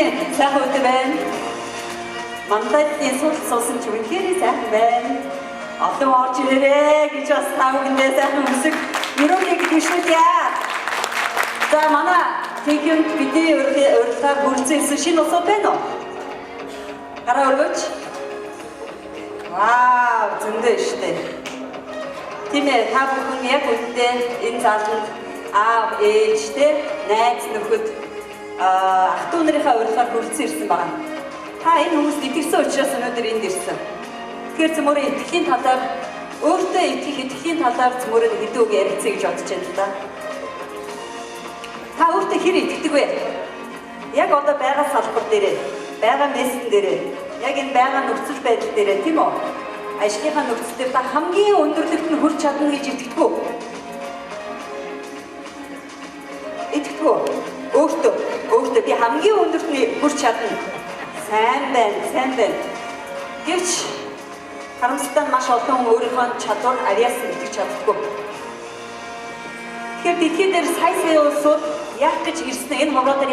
Хонжийн сайхан өдөр байна. Мандатын сул суусан чи үнэхээр сайхан байна. Олон орж ирээрээ гэж бас та бүхэндээ сайхан үсэг өрөөлийг түшүүлье. За, манай тэгэмд бидний урилгаар хүрэлцэн ирсэн шинэ улсууд байна уу? Гараа өргөөч. Вау, зөндөө штэ. Тийм ээ, та бүхэн яг үнэндээ энэ зааланд аав, ээж, тэ, найз нөхөд, ах дүү нарынхаа урилгаар хүрэлцэн ирсэн байна. Та энэ хүмүүст итгэсэн учраас өнөөдөр энд ирсэн. Тэгэхээр цөмөрөө итгэлийн талаар, өөртөө итгэх итгэлийн талаар цөмөрөө хэдэн үг ярилцъя гэж бодож байна л да. Та өөртөө хэр итгэдэг вэ? Яг одоо байгаа салбар дээрээ, байгаа мессен дээрээ, яг энэ байгаа нөхцөл байдал дээрээ, тийм үү? Ажлынхаа нөхцөл дээр та хамгийн өндөрлөгт нь хүрч чадна гэж итгэдэг үү? Итгэдэг үү? Өөртөө би хамгийн өндөрт нь хүрч чадна. Сайн байна, сайн байна. Гэвч харамсалтай нь маш олон хүн өөрийнхөө чадвар авьяас нь итгэж чаддаггүй. Тэгэхээр дэлхий дээр сая сая улсууд яах гэж ирснээ, энэ ховроо дээр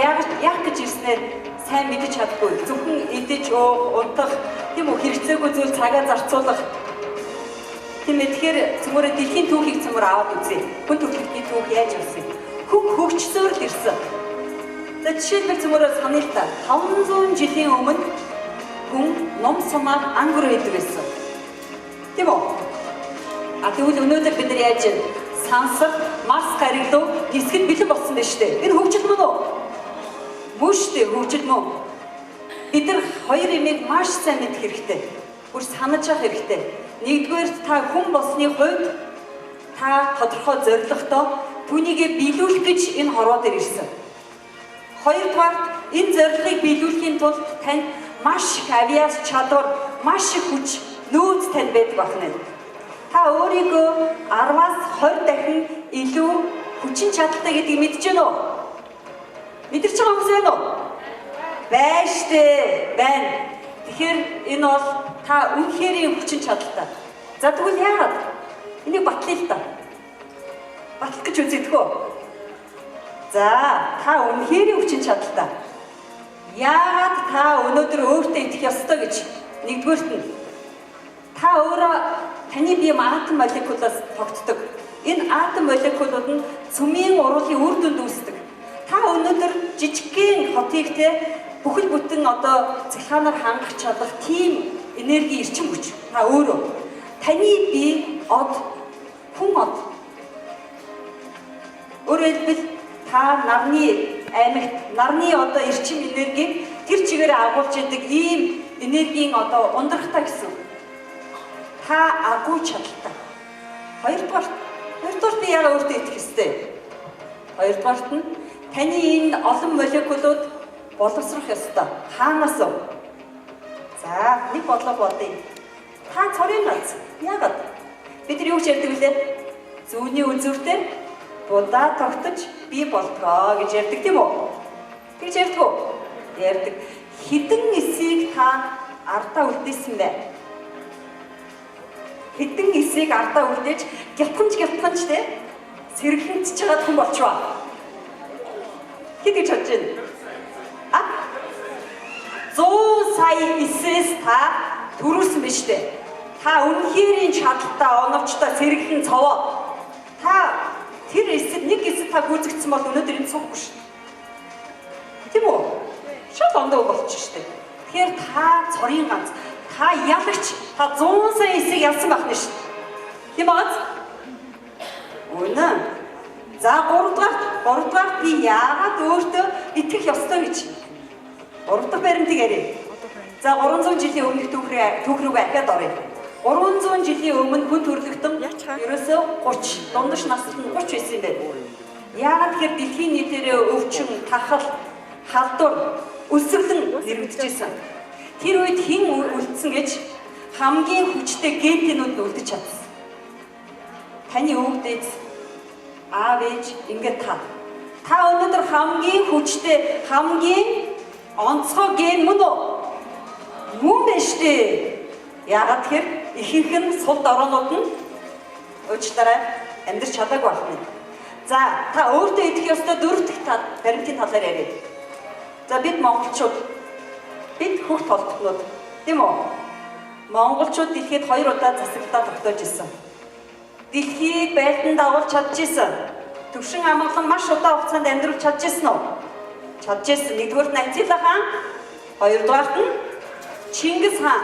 яах гэж ирснээр сайн мэдэж чаддаггүй. Зөвхөн идэж уух, унтах, тийм үү, хэрэгцээгүй зүйл цагаа зарцуулах. Тийм ээ, тэгэхээр цөмөрөө дэлхийн түүхийг цөмөр аваад үзье. Хүн төрөлхтний түүх яаж явсан юм? Хүн хөгжсөөр л ирсэн. За, жишээлбэл цөмөрөө саная л та. 500 жилийн өмнө хүн ном сумаар ангур хийдэг байсан. Тийм үү? А тэгвэл өнөөдөр бид нар яаж вэ? Сансар, Марс гариг руу нисгэд бэлэн болсон байна шүү дээ. Энэ хөгжил мөн үү? Мөн шүү дээ, хөгжил мөн. Бид нар хоёр юмыг маш сайн мэдэх хэрэгтэй. Бүр санаж явах хэрэгтэй. Нэгдүгээр, та хүн болсны хувьд та тодорхой зорилготой, түүнийгээ биелүүлэх гэж энэ хорвоо дээр ирсэн. Хоёрдугаар, энэ зорилгыг биелүүлэхийн тулд танд маш их авиас чадвар, маш их хүч, нөөц танд байдаг байх нь. Та өөрийгөө 10-аас 20 дахин илүү хүчин чадалтай гэдгийг мэдэж байна уу? Мэдэрч байгаа хүмүүс байна уу? Байна штэ, байна. Тэгэхээр энэ бол та үнэхээр хүчин чадалтай. За, тэгвэл яагаад? Энийг батлая л та. Батлах гэж үзье үү? За, та үнэхээр хүчин чадалтай. Яагаад та өнөөдөр өөртөө итгэх ёстой гэж? Нэгдүгээрт нь, та өөрөө, таны бие атом молекулаас тогтдог. Энэ атом молекулууд нь цөмийн уруулын үр дүнд үүсдэг. Та өнөөдөр жижигхэн хотыг те бүхэл бүтэн одоо цахилгаанаар хангах чадах тийм энерги, эрчим хүч та өөрөө. Таны бие од, хүн од. Өөрөөр хэлбэл та нарны аймагт нарны одоо эрчим энергийг тэр чигээр агуулж идэг ийм энергийн одоо ундрахтай гэсэн үг. Та агуу чадaltaй. Хоёрдугаар би яагаад өөртөө итгэх ёстой? Хоёрдугаарт нь таны энэ олон молекулууд боловсрох ёстой. Хаанаас вэ? За, нэг бодлого бодъё. Та цорын ганц. Яагаад? Бид нар юу гэж ярьдаг вүлээ? Зүүнний үзүүртэй будаа тогтож бий болдгоо гэж ярьдаг, тийм үү? Тэгж ярьдаг уу? Ярьдаг. Хэдэн эсийг та ардаа үлдээсэн бэ? Хэдэн эсийг ардаа үлдээж гялтганч гялтганч те сэргэлэнтж чагаад хүн болчихваа. Хэд гэж бодож байна? А? 100 сая эсээс та төрүүлсэн биз дээ. Та үнэхэрийн чадaltaй, оновчтой сэргэлэн цовоо. Та тэр эсэд нэг эсэд та гүйцэгдсэн бол өнөөдөр энд суухгүй шүү. Тийм үү? Шал ондоо болчих шүү дээ. Тэгэхээр та цорын ганц. Та ялагч. Та 100 сая эсийг ялсан байх нь шүү. Тийм үү? Үнэн. За, гуравдугаар би яагаад өөртөө итгэх ёстой гэж. Гурав дахь баримтыг яриа. За, 300 жилийн өмнөх түүх рүүгээ ахиад оръё. 300 жилийн өмнө хүн төрөлхтөн ерөөсөө 30, дундаж насалт нь 30 байсан юм байна. Яагаад тэгэхээр дэлхийн нийтээрээ өвчин, тахал, халдвар, өлсгөлэн нэрвэгдэжсэн. Тэр үед хэн үлдсэн гэж? Хамгийн хүчтэй гентэнүүд нь үлдэж чадсан. Таны өвөг дээд, аав ээж, ингээд та. Та өнөөдөр хамгийн хүчтэй, хамгийн онцгой ген мөн үү? Мөн байна штэ. Яагаад тэгэхээр ихэнх нь сул дороонууд нь уучлаарай, амьдрч чадаагүй байна. За, та өөртөө итгэх ёстой дөрөв дэх та баримтын талаар яриа. За, бид монголчууд, бид хөх толботнууд, тийм үү? Монголчууд дэлхийд хоёр удаа засаглалаа тогтоож исэн. Дэлхийг байлдан дагуулж чадчихсан. Төвшин амгалан маш удаан хугацаанд амьдруулж чадчихсан уу? Чадчихсан. Нэгдүгээрт нь Атила хаан, хоёрдугаарт нь Чингис хаан.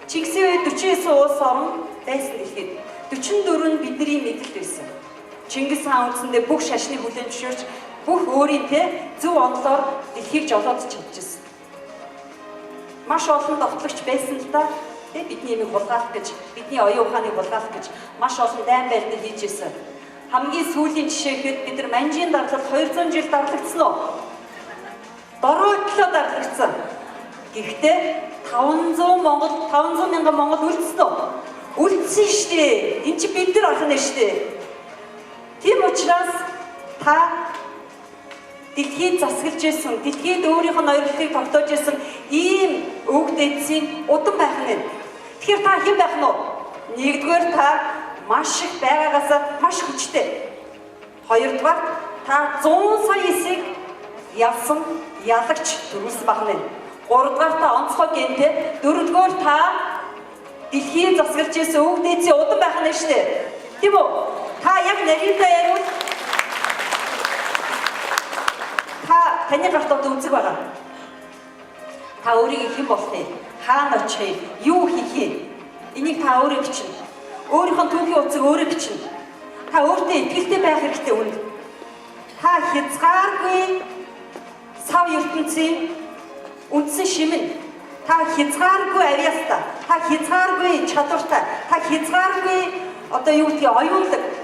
Чингисийн үед 49 улс орн байсан дэлхийд. 44 нь бидний мэдэлд байсан. Чингис хаан үндсэндээ бүх шашныг хүлээн зөвшөөрч, бүх өөрийн те зөв онолоор дэлхийг жолоодож чадчихсан. Маш олон довтлогч байсан л да. Тэ, бидний юмыг хулгайлах гэж, бидний оюун ухааныг хулгайлах гэж маш олон дайн байлдан хийж ирсэн. Хамгийн сүүлийн жишээ гэхэд бид нар Манжийн дарлал 200 жил дарлагдсан уу? Дороотлоо дарлагдсан. Гэхдээ 500 Монгол, 500 мянган Монгол үлдсэн үү? Үлдсэн шүү дээ. Энд чи бид нар ах нь шүү дээ. Тийм учраас та дэлхийд засаглаж исэн, дэлхийд өөрийнх нь ноёрхлыг тогтоож исэн ийм өвөг дээдсийн удам байх нь. Тэгэхээр та хэн байх нь вэ? Нэгдүгээр, та маш их байгаагаас маш хүчтэй. Хоёрдугаар, та 100 сая эсийг ялсан ялагч төрүүлсэн байх нь. Гуравдугаар, та онцгой гентэй. Дөрөвдүгээр, та дэлхийд засаглаж исэн өвөг дээдсийн удам байх нь шүү дээ. Тийм үү? Та яг нарийнтай яриул та таны гарт одоо үзэг байгаа. Та өөрийгөө хэн болох юм? Хаана очих юм? Юу хийх юм? Энийг та өөрөө бичнэ. Өөрийнх нь түүхийн утсыг өөрөө бичнэ. Та өөртөө итгэлтэй байх хэрэгтэй үнд. Та хязгааргүй сав ертөнцийн үндсэн шимэн. Та хязгааргүй авьяастай. Та хязгааргүй чадвартай. Та хязгааргүй одоо юу гэдгийг оюунлаг.